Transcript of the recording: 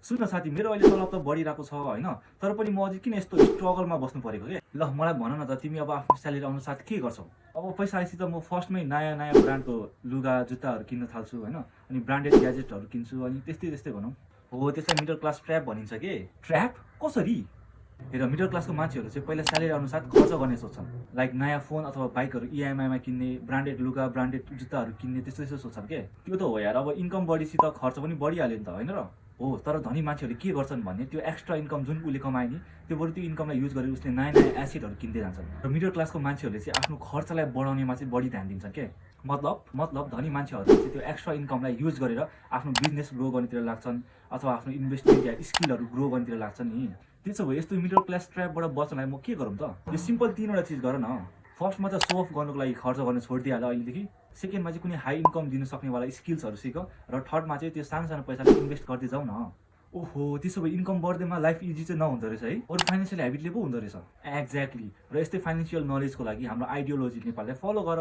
सुन साथी, मेरो अहिले तलब त बढिरहेको छ होइन, तर पनि म अझै किन यस्तो स्ट्रगलमा बस्नु परेको के? ल मलाई भन न त, तिमी अब आफ्नो स्यालेरी अनुसार के गर्छौ? अब पैसा आएपछि त म फर्स्टमै नयाँ नयाँ ब्रान्डको लुगा जुत्ताहरू किन्न थाल्छु होइन, अनि ब्रान्डेड ग्याजेटहरू किन्छु, अनि त्यस्तै त्यस्तै भनौँ। हो, त्यसलाई मिडल क्लास ट्र्याप भनिन्छ के? ट्र्याप? कसरी? हेर, मिडल क्लासको मान्छेहरू चाहिँ पहिला स्यालेरी अनुसार खर्च गर्ने सोच्छन्। लाइक नयाँ फोन अथवा बाइकहरू इएमआईमा किन्ने, ब्रान्डेड लुगा ब्रान्डेड जुत्ताहरू किन्ने, त्यस्तो त्यस्तो सोच्छन् के? त्यो त हो यार, अब इन्कम बढेपछि त खर्च पनि बढिहाल्यो नि त, होइन र? हो, तर धनी मान्छेहरूले के गर्छन् भने त्यो एक्स्ट्रा इन्कम जुन उसले कमाए नि, त्यो बरु त्यो इन्कमलाई युज गरेर उसले नयाँ नयाँ एसेटहरू किन्दै जान्छन्। र मिडल क्लासको मान्छेहरूले चाहिँ आफ्नो खर्चलाई बढाउनेमा चाहिँ बढी ध्यान दिन्छन् के? मतलब धनी मान्छेहरूले चाहिँ त्यो एक्स्ट्रा इन्कमलाई युज गरेर आफ्नो बिजनेस ग्रो गर्नेतिर लाग्छन्, अथवा आफ्नो इन्भेस्टमेन्ट या स्किलहरू ग्रो गर्नेतिर लाग्छन् नि। त्यसो भए यस्तो मिडल क्लास ट्र्यापबाट बच्नलाई म के गरौँ त? यो सिम्पल 3वटा चिज गर न। फर्स्टमा त सो अफ गर्नुको लागि खर्च गर्न छोडिदिइहाल अहिलेदेखि। सेकेन्डमा चाहिँ कुनै हाई इन्कम दिन सक्नेवाला स्किल्सहरू सिक, र थर्डमा चाहिँ त्यो सानो सानो पैसाले इन्भेस्ट गर्दै जाऊ न। ओहो, त्यसो भए इन्कम बढ्दैमा लाइफ इजी चाहिँ नहुँदो रहेछ है, अरू फाइनेन्सियल हेबिटले पो हुँदो रहेछ। एक्ज्याक्टली। र यस्तै फाइनेन्सियल नलेजको लागि हाम्रो आइडियोलोजी नेपाललाई फलो गर।